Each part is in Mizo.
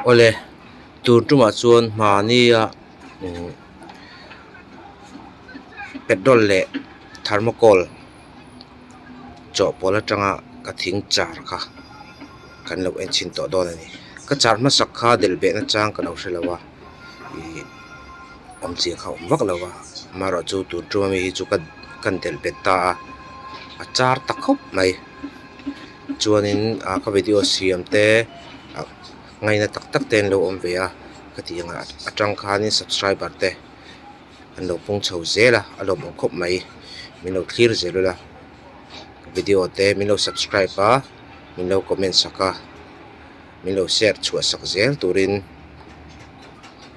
Awle tun tumah chuan mahnia umm petrol leh thermocol chawhpawlh atanga ka thing char kha kan lo en chhin tawh dawn a ni. Ka char hmasak kha delh beh nachang ka lo hre lo a ih awmzia kha a awm vak lo a amaherawhchu tun tuma mi hi chu ka kan delh bet ta a a char ta khawp mai. Chuanin ah ka video siam te ah ngaina tak tak te an lo awm ve a ka tih ang atang khanin subscriber te an lo pung chho zel a a lawmawm khawp mai min lo thlir zel ula video te min lo subscribe a min lo comment sak a min lo share chhuah sak zel turin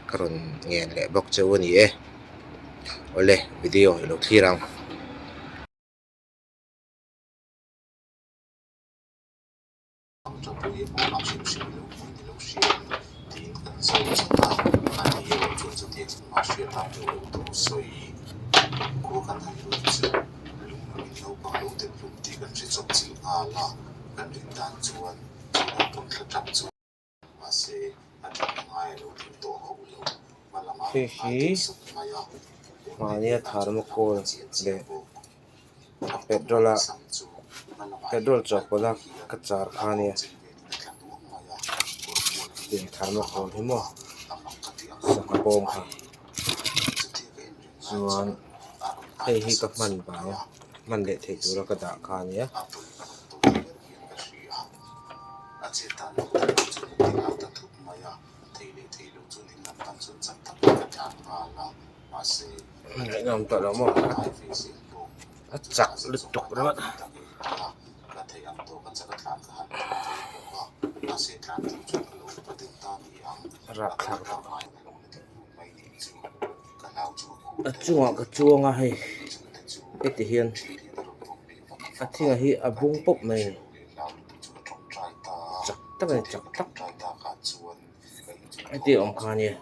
ka rawn ngen leh bawk cheu a ni e awle video i lo thlir ang. Hei hi mahnia thermocol leh petrol a petrol chawhpawlh a ka char kha ania hetiang thermocol hi maw sangha bawm kha chuan hei hi ka hman vang a hman leh theih tura ka dah kha ania. Ngaihnawm tawh lo maw a chak lutuk ringawt a rapthlak tawh a chungah ka chuang a hei heti hian a thing ah hi a bung pawp mai a ni chak tak a ni chak tak heti awm kha ania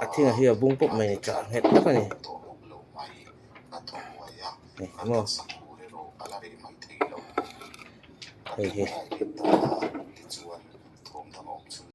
a thing ah hi a bung pawp mai a ni chak nghet tak a ni hei maw hei hi.